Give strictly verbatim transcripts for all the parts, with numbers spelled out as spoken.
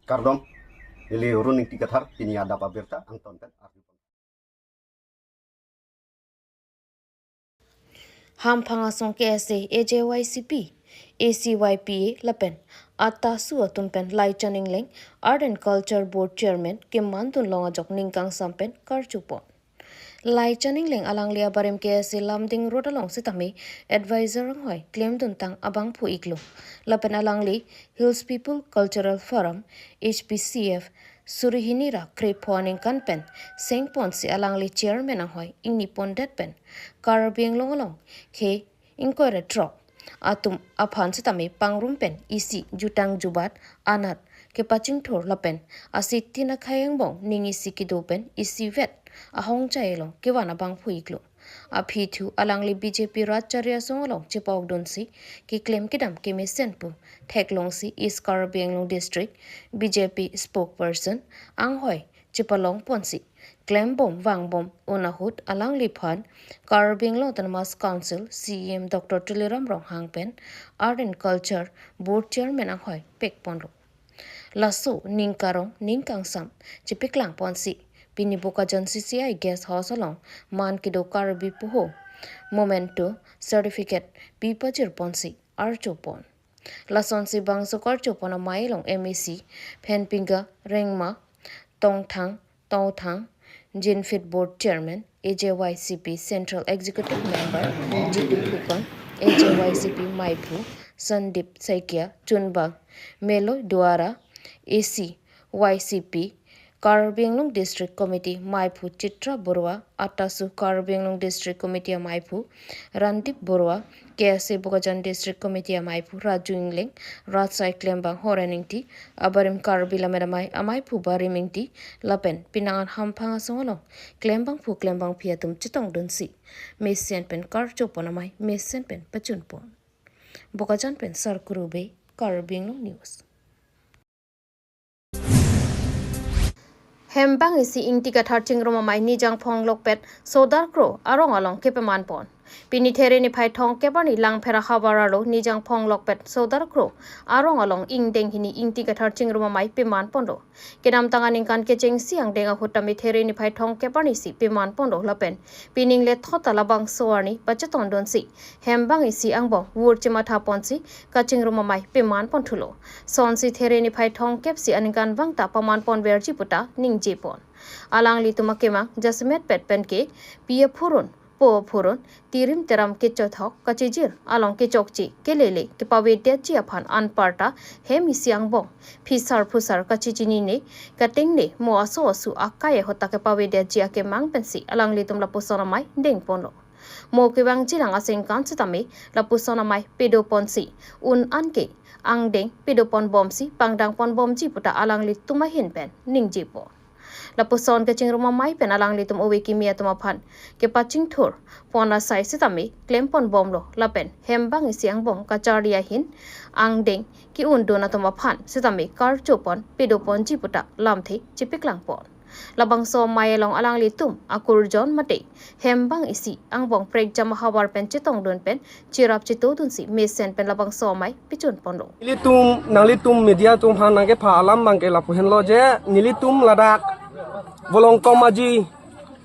Kardom, neli Run Ingti Kathar, pini adap abirta angton pen arju. Hamphang asong K S A, A J Y C P, A C Y P A lapen ATASU atum pen Laichan Engleng, Art and Culture Board Chairman, kemandun long ajok ning kangsam pen karjupon. Laichan Engleng alangli abarim K S A Lumding Road along sitame advisor anghoi klemdun tang abangphu iklo. Lapen alangli Hills People Cultural Forum, H P C F, suri hini ra krepho aningkan pen sengponsi alangli chairman anghoi ingnipondet pen Karbi Anglong along khe ingkoi ra throk atum aphan sitame pangrum pen isi jutang jubat anat kepachingthur lapen asitin akhei angbong ning isi kedo pen isivet ahongjai along kevan abangphu iklo. Aphi thu alangli B J P Ratchari Asong along chepokdunsi keklem kedam kemesen pu theklongsi East Karbi Anglong District B J P spokesperson anghoi chepalongponsi klembom vangbom un ahut alangliphan Karbi Anglong Autonomous Council C E M Doctor Tuliram Ronghang pen Art and Culture Board Chairman anghoi pekponlo. Laso ning karong ning kangsam chepaklangponsi pini Bokajan C C I Guest House along man kedo Karbi puho memento certificate pipajirponsi arjupon. Lasonsi bangso karjupon amei along M A C Phenpingga Rengma, Tongthang Tongthang, Jinfit Board Chairman, A J Y C P Central Executive Member Jitu Phukan, A J Y C P Maiphu Sandeep Saikia, Chunbang Meloi Duara, A C Y C P Karbi Anglong District Committee Maiphu Chitra Borua, ATASU Karbi Anglong District Committee Maiphu Randip Borua, K S A Bokajan District Committee Maiphu Raju Engleng, Ratsai Klembang Horen Ingti, abarim Karbi Lammet Amei, Amaiphu Barim Ingti, lapen pinangan Hamphang asong along klembangphu klembangphi atum chetongdunsi mesen pen karjupon amei mesen pen pachunpon. Bokajan pen Sarkuru Bey, Karbi Anglong News. Hembang isi Ingti Kathar chingrum amei Nijang Phonglokpet Sodar Kro arong along kepemanpon. Pini There niphai thomkep arni Langpher ahavar arlo Nijang Phonglokpet Sodar Kro arong along ingdeng hini Ingti Kathar chingrum amei pemanponlo. Kedamtang aningkan kechengsi angdeng ahut tame There niphai thomkep arnisi pemanponlo lapen pining lethot ta labangso arni pachetongdunsi hembang isi angbong vur chemathaponsi kachingrum amei pemanponthulo. Sonsi There niphai thomkepsi aningkanvang ta pamanponverji puta ningjepon. Alanglitum akemang jasemetpet pen ke pi aphurun, po aphurun, tirim teram kechothok kachijir along kechokche kelele kepavedetji aphan anparta hem isi angbong phisar phusar kachechinine katengne mo aso asu akai ahut ta kepavedetji akemang pensi alanglitum lapuson amei dengponlo. Mo kevangjilang asengkan sitame lapuson amei pedoponsi un an ke angdeng pedoponbomsi pangdangponbomji puta alanglitum ahin pen ningjepon. Lapuson kachingrum amei pen alanglitum ove kimi atum aphan kepachingthurpon asai sitame klemponbomlo lapen hembang isi angbong kacharli ahin angdeng ke-undun atum aphan sitame karjupon pedoponji puta lamthe chepaklangpon. Labangso amei along alanglitum akurjon mate hembang isi angbong prekjam ahavar pen chetongdun pen cherap chetodunsi mesen pen labangso amei pachunponlo. Nelitum, nanglitum media atum aphan nangkepha alam abangke lapu henlo je, nelitum ladak Volongkom Aji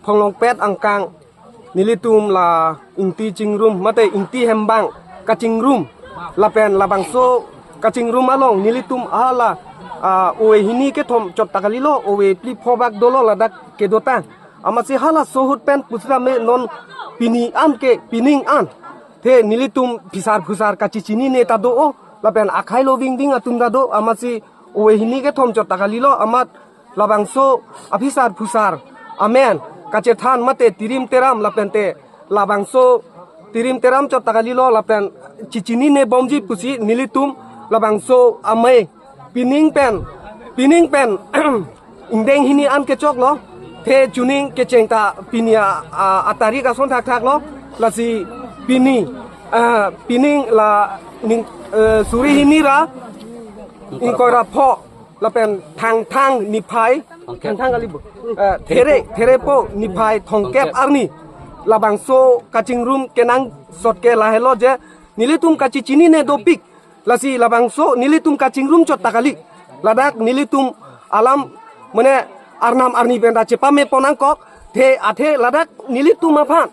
Phonglokpet angkang, nelitum la Ingti chingrum mate Ingti hembang kachingrum lapen labangso kachingrum along nelitum hala, ah, ove hini kethom chot ta kalilo, ove phli pho bak dolo ladak kedotang. Amatsi halaso ahut pen pusitame non pini an ke pining an the nelitum phisar phusar kachechinine ta do-o lapen akhei lo vingving atum ta do, amatsi ove hini kethom chot ta kalilo, amat labangso aphisar phusar amen kachethan mate tirim teram lapen te labangso tirim teram chot ta kalilo lapen chechinine bomji pusi nelitum labangso amei pining pen, pining pen ingdeng hini an kechoklo, the chuning kecheng ta pini a, a, atarik ason thakthaklo, lasi pini, ah, pining la ning, eh, suri hini ra ingkoi ra pho lapen Thangthang niphai, Thangkep. Thangthang kali bo. Eh, There, There po niphai thomkep Thomkep. Arni labangso kachingrum kenangsot ke lahelo je nelitum kachechinine dopik. Lasi labangso nelitum kachingrum chot ta kali. Ladak nelitum alam mane arnam arni penta chepame pon nangkok, the athe ladak nelitum aphan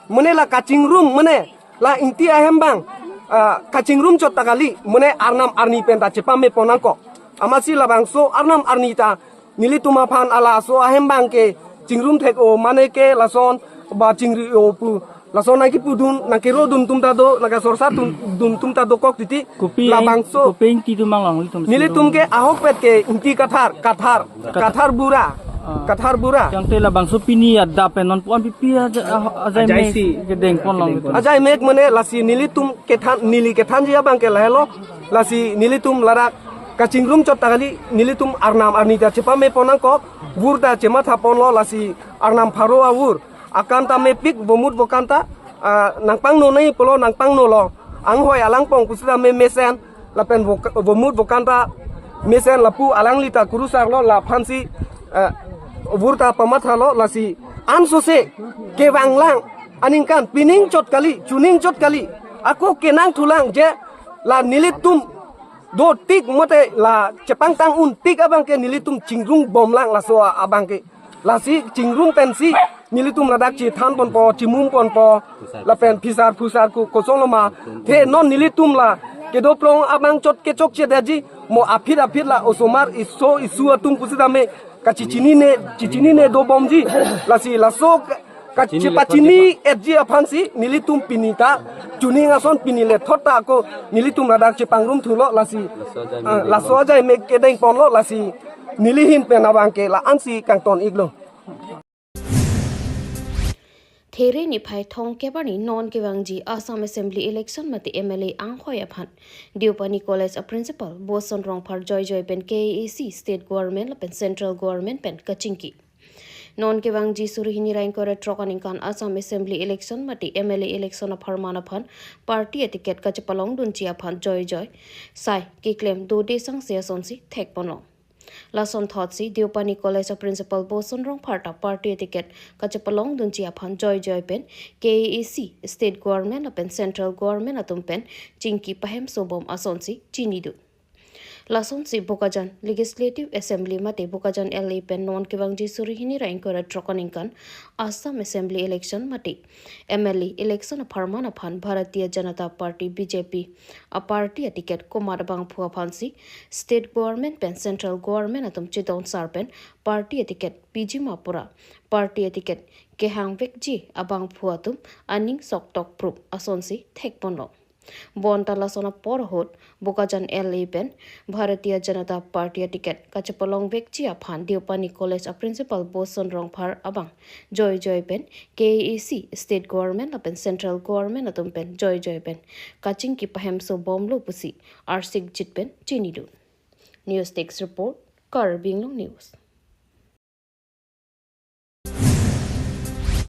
mane la kachingrum mane la ingti ahem abang, ah, kachingrum chot ta kali, mane arnam arni penta chepame pon nangkok. Amatsi labangso arnam arni ta nelitum aphan halaso ahem abang ke chingrum thek-o mane ke lason ba chingri-o pu, lason nangkipudun, nangkirodun atum ta do, nangkasorsa dun, dun atum ta dokok titi. Kopi labangso kopi ingti atum abang long nelitum nelitum ke ahokpet ke ingti Kathar, Kathar, Kathar. Kathar Bura. Ah. Kathar Bura. Tangte labangso pini adap pen non puan pipi aja, ah, ajai mek. Ajai si. Kedeng pon long nelitum. Ajai mek mane lasi nelitum kethan, neli kethanji abang ke lahelo, lasi nelitum ladak kachingrum chot ta kali, nelitum arnam arni ta chepame pon nangkok, vur ta chematha ponlo, lasi arnam pharo avur akan ta mepik, vomut vokan ta, ah, nangpangno nai pulo nangpangnolo, anghoi alangpong pusitame mesen, lapen vok-, vomut vokan ta mesen, lapu alangli ta kurusarlo, laphansi, ah, vur ta pamathalo, lasi ansose kevang lang, aningkan pining chot kali, chuning chot kali, ako kenangthu lang je la nelitum dotik mate la chepangtang untik abang ke nelitum chingrum bom lang laso abang ke. Lasi chingrum pensi nelitum ladak chethan ponpo, chimum ponpo, lapen phisar phusar ku kosongloma. The non nelitum la kedoplong abang chot kechokche daji, mo aphi aphi la osomar iso isu atum pusitame kachechinine, chechinine dobomji. Lasi laso ka-, kachepachini etji aphansi nelitum pini ta chuning ason pini lethot ta ako nelitum ladak chepangrum thulo, lasi, ah, laso ajai mek kedeng ponlo, lasi neli ahin pen abang ke la-ansi kangton iklo. There niphai thomkep arni non kevangji Assam Assembly election mate M L A anghoi aphan Deopani College a Principal Boson Rongphar joijoi pen K A A C, State Government lapen Central Government pen kachingki. Non kevangji suri hini ra ingkoi ra throk aningkan Assam Assembly election mate M L A election apharman aphan party aticket kachepalongdunji aphan joijoi sai keklem dode sangse asonsi thek ponlo. Lason thotsi Deopani College a Principal Boson Rongphar ta party aticket kachepalongdunji aphan joijoi pen K A A C, State Government lapen Central Government atum pen chingki pahemso bom asonsi chinidun. Lasonsi Bokajan Legislative Assembly mate Bokajan L A pen non kevangji suri hini ra ingkoi ra throk aningkan Assam Assembly election mate M L A election apharman aphan Bharatiya Janata Party, B J P, a party aticket komat abangphu aphansi State Government pen Central Government atum chedonsar pen party aticket piji ma pura party aticket kehangvekji abangphu atum aning soktok prup asonsi thek ponlo. Bonta lason apor ahut Bokajan L A pen Bharatiya Janata Party aticket kachepalongvekji aphan Deopani College a Principal Boson Rongphar abang joijoi pen K A A C, State Government lapen Central Government atum pen joijoi pen kachingki pahemso bomlo pusi arsikjit pen chinidun. News Desk Report, Karbi Anglong News.